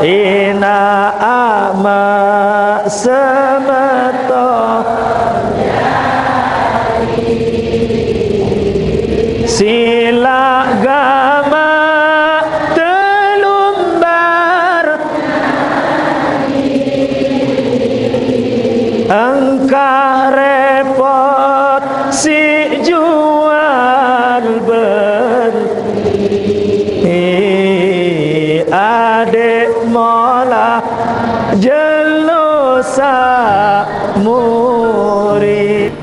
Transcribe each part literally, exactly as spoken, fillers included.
Ina ama semeton sila gama telumbar engkah repot si jual beli. Adik mola jelo sa muri.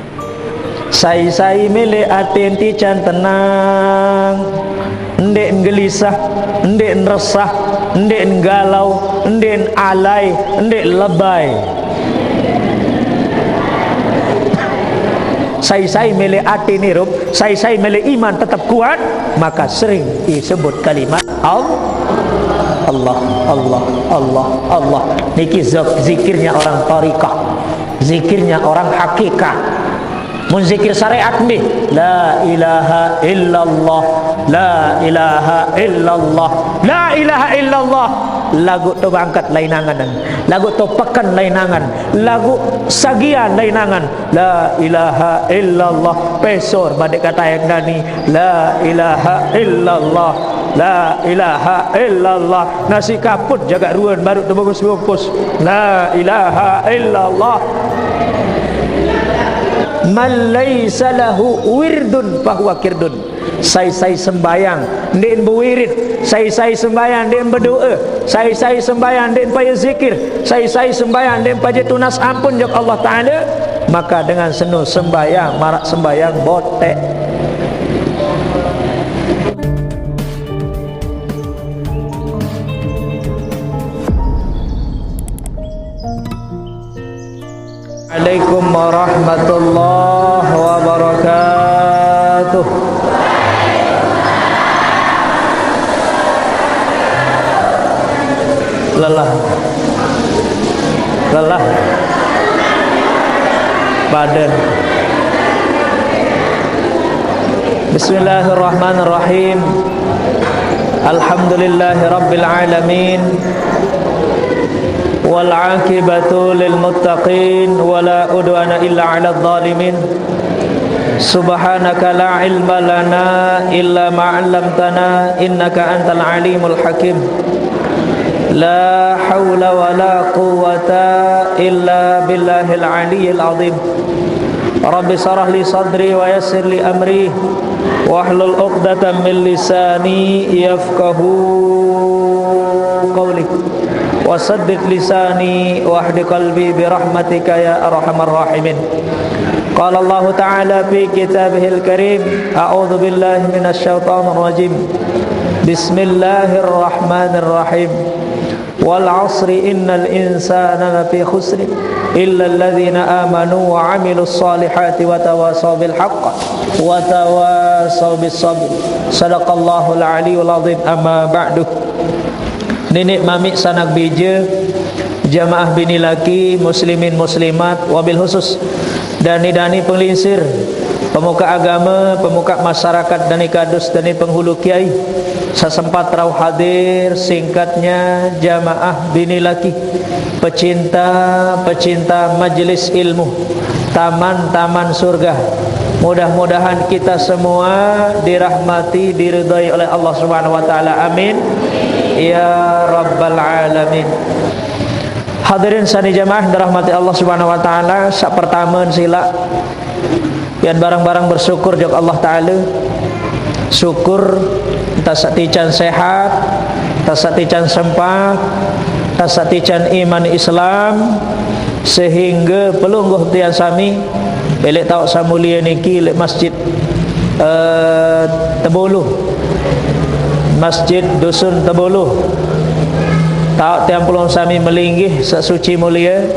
Sai-sai mele ati enti can tenang. Ndeq gelisah, ndeq resah, ndeq galau, ndeq alai, ndeq lebay. Sai-sai mele ati nirup, sai-sai mele iman tetep kuat, maka sering disebut kalimat Al-, Allah, Allah, Allah, Allah. Niki zikirnya orang tariqah, zikirnya orang hakikat. Mun zikir syariat mbe? La ilaha illallah, la ilaha illallah, la ilaha illallah. Laguq to bangket lain angen, laguq to peken lain angen, laguq sagian lain angen. La ilaha illallah. Pesor badeq kata ayat nani. La ilaha illallah. La ilaha illallah. Nasi kaput jagaq ruen baruq tebungkus-bungkus. La ilaha illallah. Man laisa lahu wirdun fahuwa kirdun. Sai-sai sembayang ndeqn bewirid, sai-sai sembayang ndeqn bedoe, sai-sai sembayang ndeqn paye zikir, sai-sai sembayang ndeqn paye tunas ampun jok Allah Taala, maka dengan seno sembayang maraq sembayang boteq. Alaikum warahmatullahi wabarakatuh. Lelah. Lelah. Paden. Bismillahirrahmanirrahim. Alhamdulillahi rabbil alamin. Wal aqibatu lil muttaqin, wa la udwana illa 'alal zalimin. Subhanaka la ilma lana illa ma 'allamtana, innaka antal alimul hakim. La haula wa la quwwata illa billahil aliyyil azim. Rabbi syrah li sadri wa yassir li amri, wahlul 'uqdatam min lisani yafqahu qawli. Wa saddid lisani wahdi qalbi bi rahmatika ya arhamar rahimin. Qala Allahu ta'ala fi kitabihil karim, a'udzu billahi minasy syaithanir rajim. Bismillahirrahmanirrahim. Wal 'asri innal insana lafi khusr, illa alladzina amanu wa 'amilus shalihati wa tawasau bil haqq wa tawasau bis sabr. Shadaqallahul aliyyul azim. Amma ba'du. Niniq mamiq sanak bije, jamaah bini laki, muslimin muslimat, wabil khusus dani-dani penglingsir, pemuka agame, pemuka masyarakat, dani kadus, dani penghulu kiai, sesempat rauh hadir, singkatnya jamaah bini laki, pecinta, pecinta majelis ilmu, taman-taman surga. Mudah-mudahan kita semua dirahmati, diridhai oleh Allah Subhanahu wa taala. Amin ya rabbal alamin. Hadirin sani jamaah dirahmati Allah Subhanahu wa taala, saq pertame silaq yan bareng-bareng bersyukur jok Allah taala. Syukur, entas saq tican sehat, entas saq tican sempat, entas saq tican iman Islam, sehingge pelungguh tiang sami, leq taoq saq mulie niki leq masjid, eh, Tebulu, masjid Dusun Tebulu, taoq tiang pelungguh sami melinggih saq suci mulie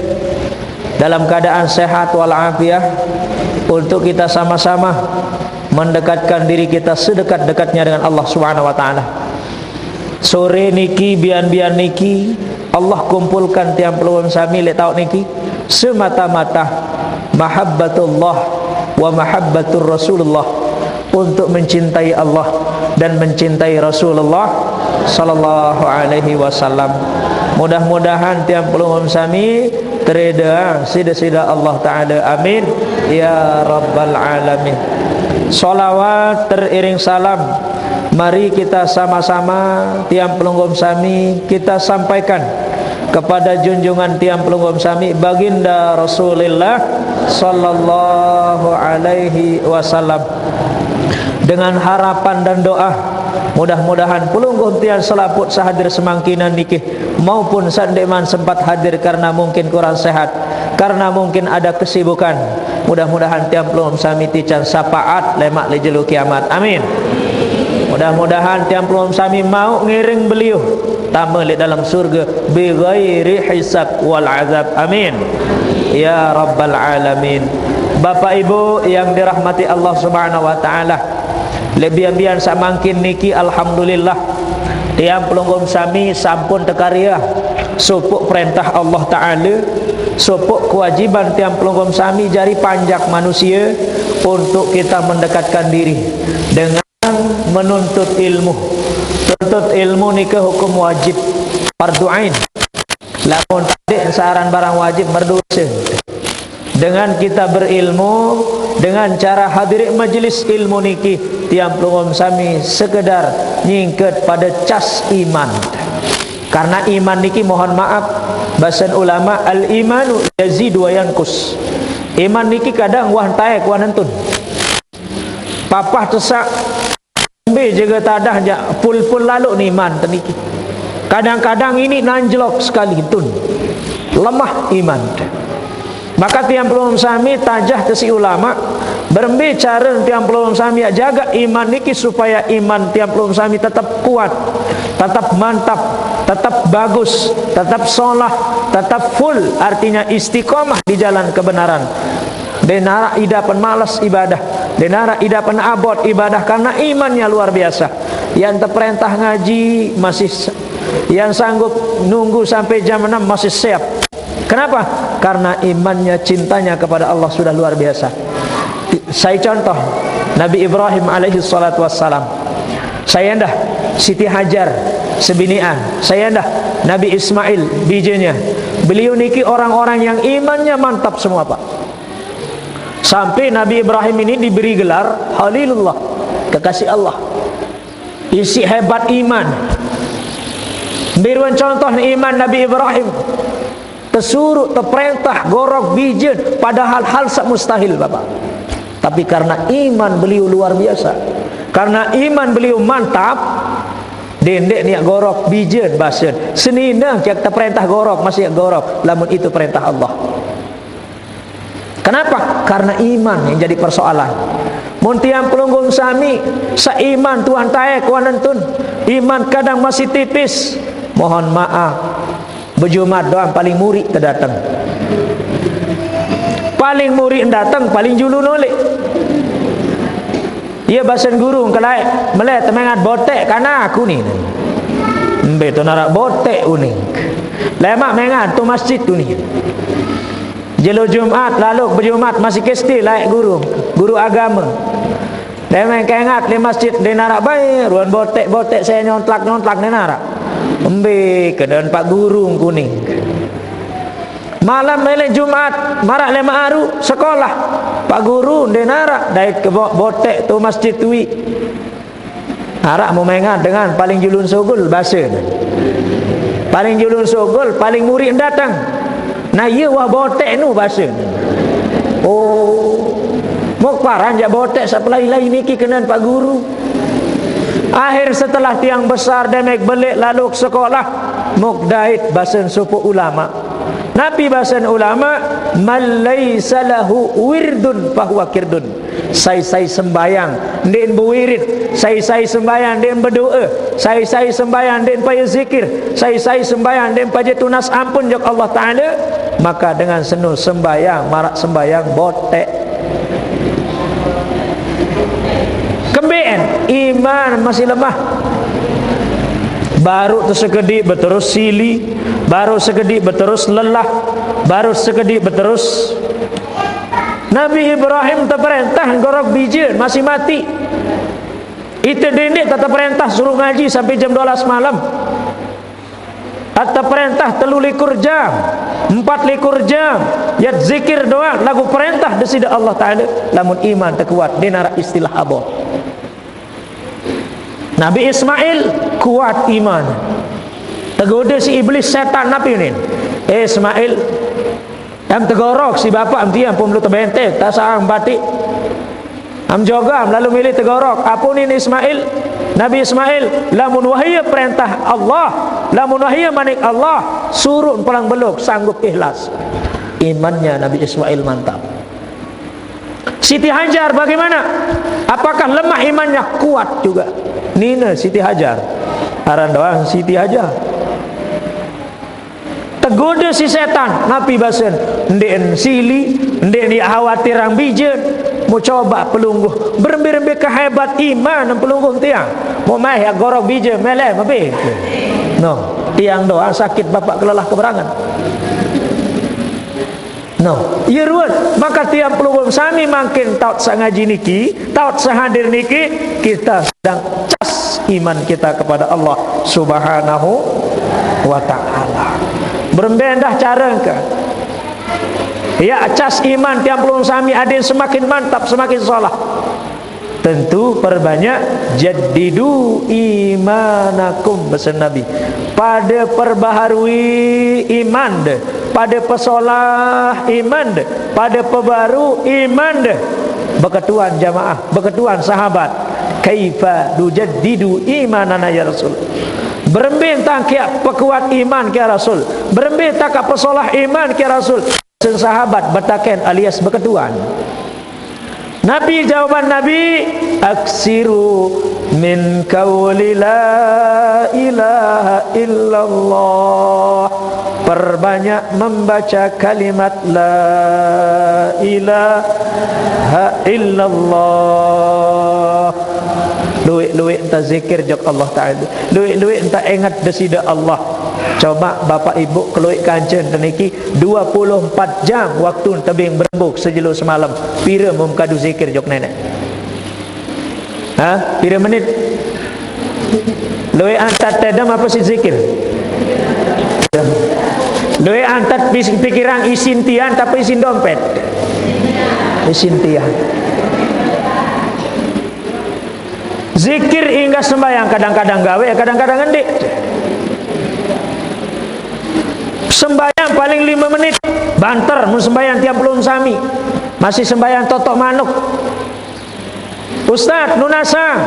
dalam keadaan sehat wal afiah, untuk kita sama-sama mendekatkan diri kita sedekat-dekatnya dengan Allah Subhanahu wa taala. Sore niki, bian-bian niki, Allah kumpulkan tiang pelungguh sami leq taoq niki semata-mata mahabbatullah wa mahabbatur Rasulullah. untuk mencintai Allah dan mencintai Rasulullah sallallahu alaihi wasallam. Mudah-mudahan tiang pelungguh sami tereda sida-sida Allah Taala. Amin ya rabbal alamin. Salawat teriring salam, mari kita sama-sama, tiang pelungguh sami, kita sampaikan kepada junjungan tiang pelungguh sami, Baginda Rasulullah sallallahu alaihi wasallam, dengan harapan dan doa, mudah-mudahan pelungguh tiang selaput sahadir semangkinan niki, maupun sandaiman sempat hadir karena mungkin kurang sehat, karena mungkin ada kesibukan, mudah-mudahan tiang pelungguh sami tican syafaat lemak le jelo kiamat. Amin. Mudah-mudahan tiang pelungguh sami mau ngiring beliau tama le dalam surga bighairi hisab wal azab. Amin ya rabbal alamin. Bapak Ibu yang dirahmati Allah Subhanahu wa taala, lebihan-bihan samangkin niki, alhamdulillah, tiang pelungguh sami sampun tekaria sopok perintah Allah Taala, sopok kewajiban tiang pelungguh sami jari panjak manusia untuk kita mendekatkan diri dengan menuntut ilmu. Tuntut ilmu nika hukum wajib, fardu ain. Lamun tadi saran barang wajib, berdosa. Dengan kita berilmu, dengan cara hadiri majelis ilmu niki, tiang pelungguh sami sekedar nyingket pada cas iman. Karena iman niki, mohon maaf, basan ulama, al-imanu yazidu wa yanqus. Iman niki kadang wah taek wah nentun. Papah tesak, embe jaga tadah jak pul-pul lalu ni iman teniki. Kadang-kadang ini nanjlok sekali tun. Lemah iman. Maka tiang pelungguh sami tajah ke si ulama, berembe cara tiang pelungguh sami jaga iman niki supaya iman tiang pelungguh sami tetap kuat, tetap mantap, tetap bagus, tetap solah, tetap full, artinya istiqomah di jalan kebenaran. Denara idapan malas ibadah, denara idapan abot ibadah karena imannya luar biasa. Yang terperintah ngaji masih, yang sanggup nunggu sampai jam enam masih siap. Kenapa? Karena imannya, cintanya kepada Allah sudah luar biasa. Saya contoh Nabi Ibrahim alaihi salatu wassalam. Saya dah Siti Hajar sebinian. Saya dah Nabi Ismail bijanya. Beliau niki orang-orang yang imannya mantap semua, Pak. Sampai Nabi Ibrahim ini diberi gelar Khalilullah, kekasih Allah. Isi hebat iman. Biruan contoh ni iman Nabi Ibrahim. Tersuruh, terperintah, gorok bijen, padahal hal sak mustahil, Bapak. Tapi karena iman beliau luar biasa, karena iman beliau mantap, dendek niat gorok bijen basen. Senina kita perintah gorok, masih gorok. Lamun itu perintah Allah. Kenapa? Karena iman yang jadi persoalan. Mun tiang pelungguh sami seiman tuan taek wah nentun. Iman kadang masih tipis. Mohon maaf. Bejumat doang paling murik terdatang. Paling murik datang, paling julun noleh. Ia basen guru kelai, mele temengat botek kana aku ni. Embe tu narak botek uning. Lemak mengat tu masjid tu ni. Jelo Jumat, lalu bejumat masih kesti laik guru, guru agama. Demeng kengat di masjid di narak bae, ruan botek-botek saya nyontlak-nyontlak di narak. Embe kedan Pak Guru kuning. Malam mele Jumat, marak lema aru sekolah. Pak Guru di narak dait ke bo-, botek tu masjid tui. Arak memengat dengan paling julun sogol basa. Paling julun sogol, paling murik datang. Nah, iya wah botek nu basa. Oh. Mok paran jak botek sak pelai-lai niki kenan Pak Guru. Akhir setelah tiang besar demek belik lalu ke sekolah, mok dait basen supu ulama. Napi basen ulama, "Man laisa lahu wirdun fahuwa kirdun." Sai-sai sembayang ndeqn bewirid, sai-sai sembayang ndeqn bedoe, sai-sai sembayang ndeqn paje zikir, sai-sai sembayang ndeqn paje tunas ampun jok Allah Taala, maka dengan senu sembayang marak sembayang botek. Kembeqn iman masih lemah. Baru tu sekediq beterus sili, baru sekediq beterus lelah, baru sekediq beterus Nabi Ibrahim teperintah gorok bijen, masih mati. Ite dendik tak teperintah suruh ngaji sampai jam dua belas malam. Atau perintah telu likur jam, empat likur jam, ya zikir doang, lagu perintah deside Allah Ta'ala. Lamun iman tekuat, denara istilah abot. Nabi Ismail kuat iman. Tegoda si iblis setan napi nin. Eh, Ismail, em tegorok si bapak em tiang pun belum tebente, tasang batik. Am jogam lalu milih tegorok. Apunin Ismail, Nabi Ismail, lamun wahia perintah Allah, lamun wahia manik Allah, suruh pelang beluk sanggup ikhlas. Imannya Nabi Ismail mantap. Siti Hajar bagaimana? Apakah lemah imannya? Kuat juga. Nina Siti Hajar. Aran doang Siti Hajar. Tegoda si setan, napi basen? Ndeqen sili, ndeqen khawatirang bijen. Mau coba pelungguh, berembe-rembe kehebat iman pelungguh tiang. Mau maeh ya gorok bijen, meleh mabe. No, tiang doang sakit bapak kelelah keberangan. No, iya ruwet. Maka tiang pelungguh sami mangkin taut sangaji niki, taut sahadir niki, kita sedang cas iman kita kepada Allah Subhanahu wa Ta'ala. Berembe endah cara engke? Ya, cas iman tiang pelungguh sami adin semakin mantap, semakin solah. Tentu perbanyak, "Jaddidu imanakum," pesan Nabi. Pada perbaharui iman deh, pada pesolah iman deh, pada pebaru iman deh. Beketuan jamaah, beketuan sahabat. "Kaifa nujaddidu imanana ya Rasul?" Berembe tang kiak pekuat iman kiak Rasul? Berembe tang kiak pesolah iman kiak Rasul? Sen sahabat betaken alias beketuan. Nabi, jawaban Nabi, "Aksiru min qauli la ilaha illallah." Perbanyak membaca kalimat la ilaha illallah. Luwek-luwek enta zikir jok Allah Ta'ala. Luwek-luwek enta inget deside Allah. Coba bapak ibu keluik kancen teniki dua puluh empat jam waktu tebing berembuk sejelo semalam. Pire mum kadu zikir jok nenek? Ha? Pire menit? Luwek antat tedem apa si zikir? Luwek antat pis-, pikiran isin tian tapi isin dompet? Isin tian. Zikir inggah sembayang, kadang-kadang gawe, kadang-kadang ngendik. Sembayang paling lima menit, banter mun sembayang tiang pelungguh sami. Masih sembayang totok manuk. "Ustaz, nunasa,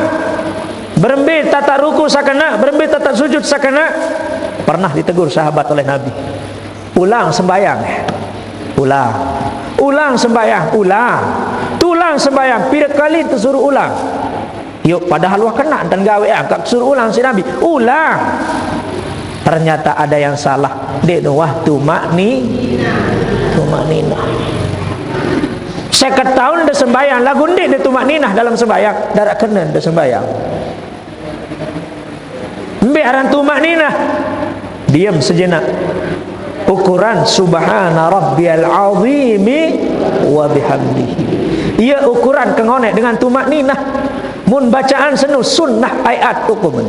berembe tata ruku sakena, berembe tata sujud sakena?" Pernah ditegur sahabat oleh Nabi. "Ulang sembayang." Ulang. "Ulang sembayang." Ulang. "Tulang sembayang." Pira kali tesuruh ulang? Yuk, padahal wah kena enten gawe angkat suruh ulang si Nabi. Ulang. Ternyata ada yang salah. Ndeq wah tumakni-, tumakninah. Seket taun de sembayang, lagu ndeq de tumakninah dalam sembayang. Darak kenen de sembayang. Mbe aran tumakninah? Diam sejenak. Ukuran subhana rabbiyal azimi wa bihamdihi. Iya ukuran kengonek dengan tumakninah. Mun bacaan senu sunnah ayat hukum.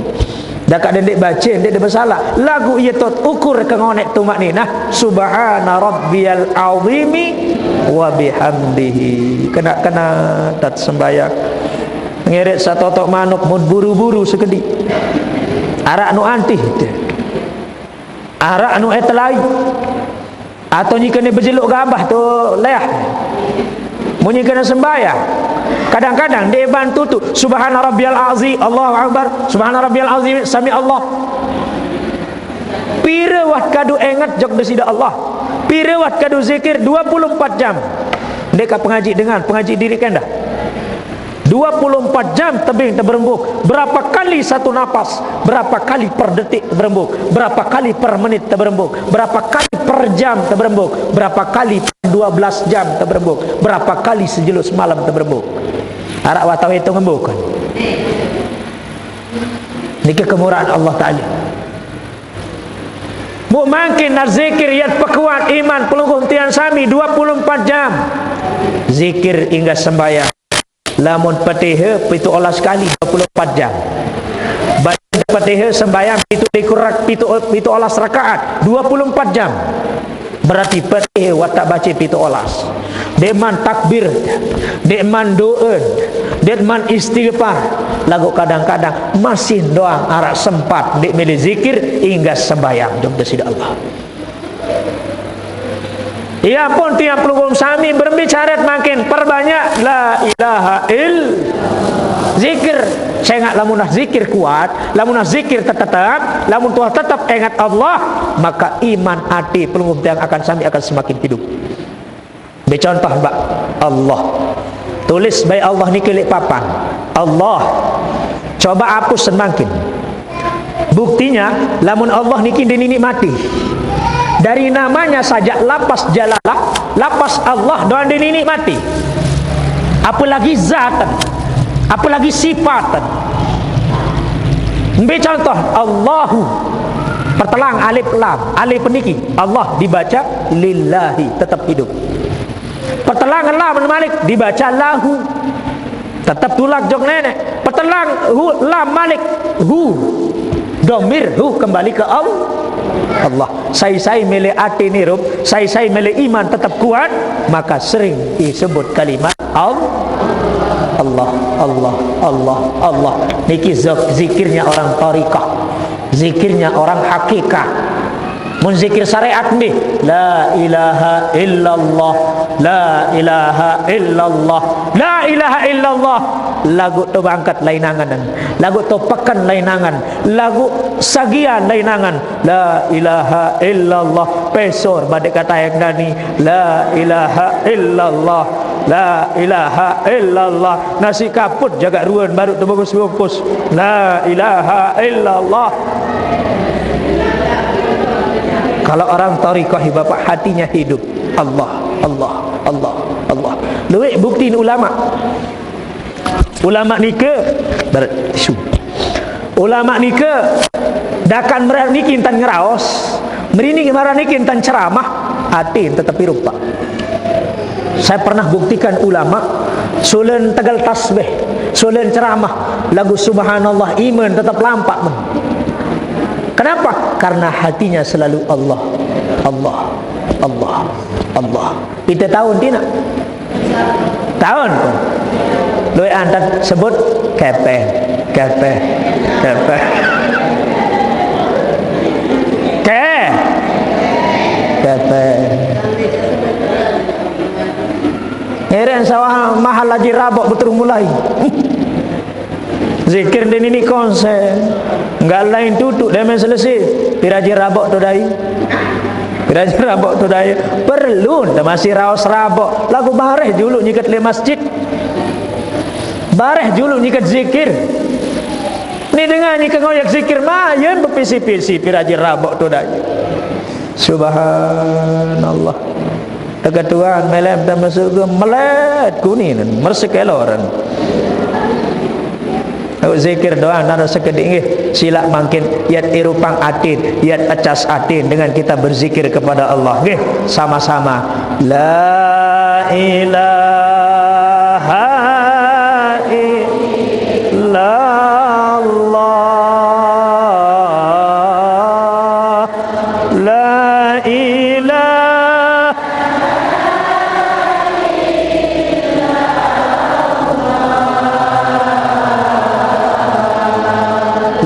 Dakak dendik baca, dendik de besalah. Lagu iya tot ukur kengonek tumakninah. Subhana rabbiyal azimi wa bihamdihi. Kena-kena tat sembayang. Ngeret satotok manuk mun buru-buru sekedi. Arak nu antih. Arak nu etelai. Atau nyikene bejeluk gabah tu leah. Mun nyikene sembayang. Kadang-kadang dia bantu tu, "Subhana rabbiyal azim, Allahu akbar, subhana rabbiyal azim, sami Allah." Pire wat kadu enget jok deside Allah. Pire wat kadu zikir dua puluh empat jam. Ndeka pengaji dengan, pengaji diri kendah. Dua puluh empat jam tebing teberembuk. Berapa kali satu napas? Berapa kali per detik teberembuk? Berapa kali per menit teberembuk? Berapa kali per jam teberembuk? Berapa kali per dua belas jam teberembuk? Berapa kali sejelo semalam teberembuk? Arak watau hitung embuk. Niki kemurahan Allah Ta'ala. Muk mangkin nazikir yat pekuat iman pelungguh tiang sami dua puluh empat jam. Zikir inggah sembahyang. Lamun Fatihah pitu olas kali dua puluh empat jam. Baca Fatihah sembahyang pitu likur rak-, pitu, pitu olas rakaat, dua puluh empat jam. Berarti Fatihah watak baca pitu olas. Dek man takbir, dek man doa, dek man istighfar. Lagu kadang-kadang masih doang arak sempat dek milih zikir inggah sembahyang. Jom dah sida Allah. Ia pun tiang pelungguh sami berbicara makin perbanyak la ilaha ill zikir. Saya ingat lamun dah zikir kuat, lamun dah zikir tetap, lamun tuah tetap ingat Allah, maka iman ati pelungguh tiang akan sami akan semakin hidup. Ambil contoh, Pak. Allah. Tulis baik Allah niki lek papan. Allah. Coba hapus semangkin. Buktinya, lamun Allah niki ndak nini mati. Dari namanya saja lapas jalalah, lapas Allah doang ndak nini mati. Apalagi zatan, apalagi sifatan. Ambil contoh, Allahu. Pertelang alif lam. Alif niki Allah dibaca lillahi, tetap hidup. Pertelang lam malik dibaca lahu. Tetap tulak jok nenek. Pertelang hu, lam malik hu. Domir hu kembali ke Allah. Allah. Sai-sai milih ati nirup, sai-sai milih iman tetap kuat, maka sering disebut kalimat Al-, Allah, Allah, Allah, Allah. Niki zikirnya orang tariqah. Zikirnya orang hakikat. Mun zikir syariat nggih, la ilaha illallah, la ilaha illallah, la ilaha illallah. Lagu tu bangkat lain angan. Lagu tu pekan lain angan. Lagu sagian lain angan. La ilaha illallah. Pesor badek kata yang dani. La ilaha illallah. La ilaha illallah. Nasi kaput jaga ruan baru tu bungkus-bungkus. La ilaha illallah. Kalau orang tariqah, Bapak, hatinya hidup. Allah, Allah, Allah, Allah. Luwih bukti ulama. Ulama nike ber-, su-, ulama nike dakan merar niki intan ngeraos, merini marah niki intan ceramah, atin tetap hirup, Pak. Saya pernah buktikan ulama, sulen tegal tasbih, sulen ceramah, lagu subhanallah, iman tetap lampak men. Kenapa? Karena hatinya selalu Allah, Allah, Allah, Allah. Kita tahu tidak? Tahu tu. Lui antar sebut kepe, kepe, kepe. Ke. Kepe. Ngeren sawah mahal lagi rabok betul mulai. Zikir di nini konsen. Enggak lain tutuk demen selesai. Piraji rabok tu dai. Piraji rabok tu dai. Perlu dah masih raos rabok. Lagu bareh dulu nyikat le masjid. Bareh dulu nyikat zikir. Ni dengar nyikat ngoyak zikir. Mayan berpisi-pisi piraji rabok tu dai. Subhanallah. Teka Tuhan, melem dan masuk ke melet kuning, mersek eloran. Aku zikir doa, nara sekedik nggih. Sila mangkin, yat irupang atin, yat acas atin dengan kita berzikir kepada Allah. Nggih, sama-sama. La ilaha illallah. La ilaha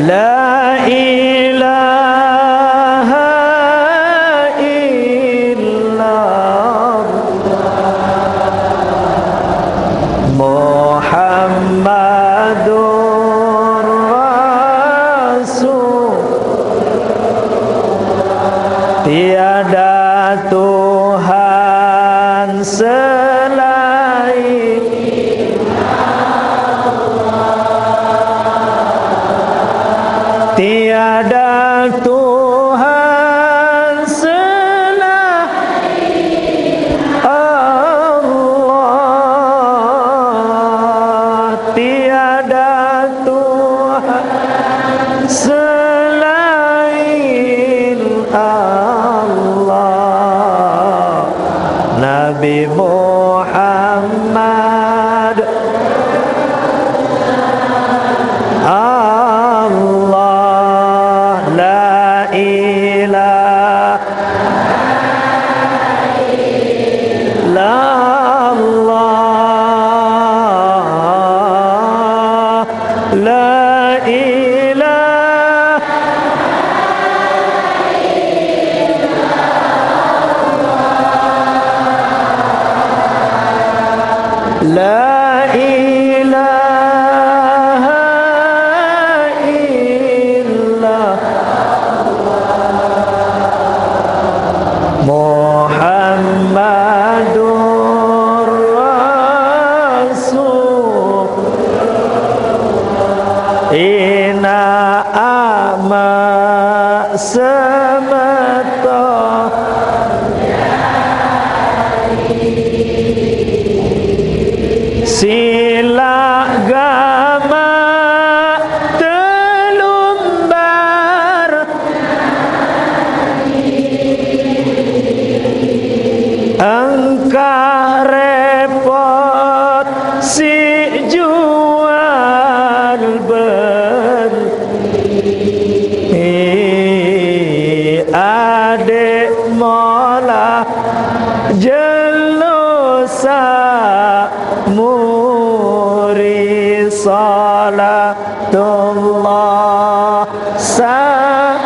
La ilaha illallah Muhammadur Rasul. Tiada Tuhan selain Tiada Tuhan selain Allah. Tiada Tuhan selain Allah. Nabi Muhammad Silak gamak telumbar, engkah repot si jual beli. Adek molah jelo samuri, salatullah salamullah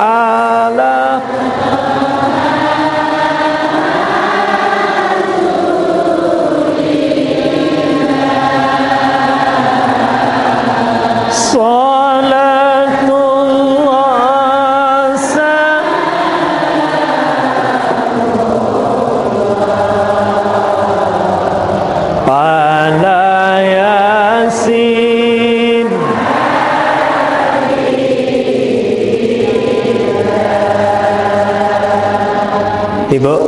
ala salatullah sa- ala Yasin. Ibu,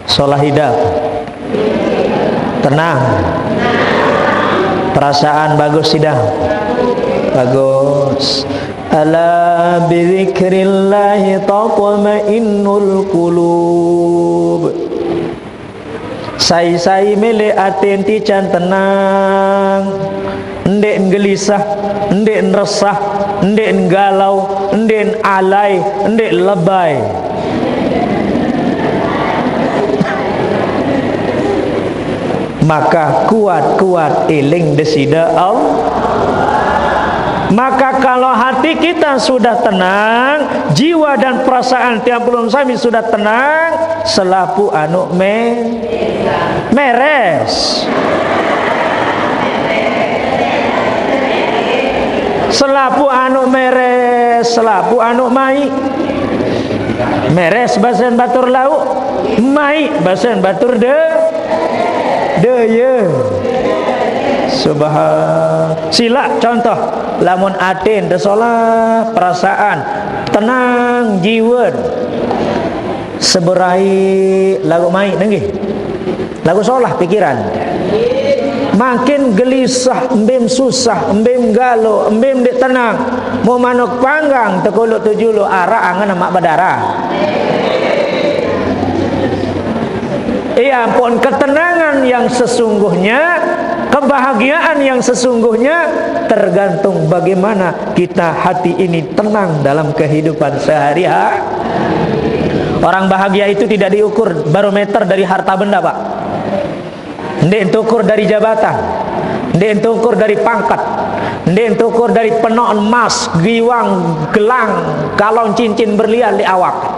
sholah idah, tenang, perasaan bagus idah, bagus. Ala bidzikrillahi tatmainnul qulub. Sai-sai mele aten ti can tenang, ndek gelisah, ndek resah, ndek galau, ndek alai, ndek lebay. Maka kuat-kuat eling Deside Allah. Maka kalau hati kita sudah tenang, jiwa dan perasaan tiap ulun sami sudah tenang, selapuq anu me-, meres. Selapuq anu meres, selapuq anu maiq. Meres basen batur lauq, maiq basen batur de-, deye. Subhan. Silaq contoh, lamun aten tesolah, perasaan tenang, jiwen seberai lauq maiq nenggih. Laguq solah pikiran. Makin gelisah, embim susah, embim galo, embim ndeq tenang. Mo manuk panggang tekuluq tujuluq araq angen amaq bedarah. Iya, ampun, ketenangan yang sesungguhnya, kebahagiaan yang sesungguhnya tergantung bagaimana kita hati ini tenang dalam kehidupan sehari-hari. Orang bahagia itu tidak diukur barometer dari harta benda, Pak. Ndeq ntukur dari jabatan, ndeq ntukur dari pangkat, ndeq ntukur dari penoq emas, giwang, gelang, kalon, cincin berlian leq awak.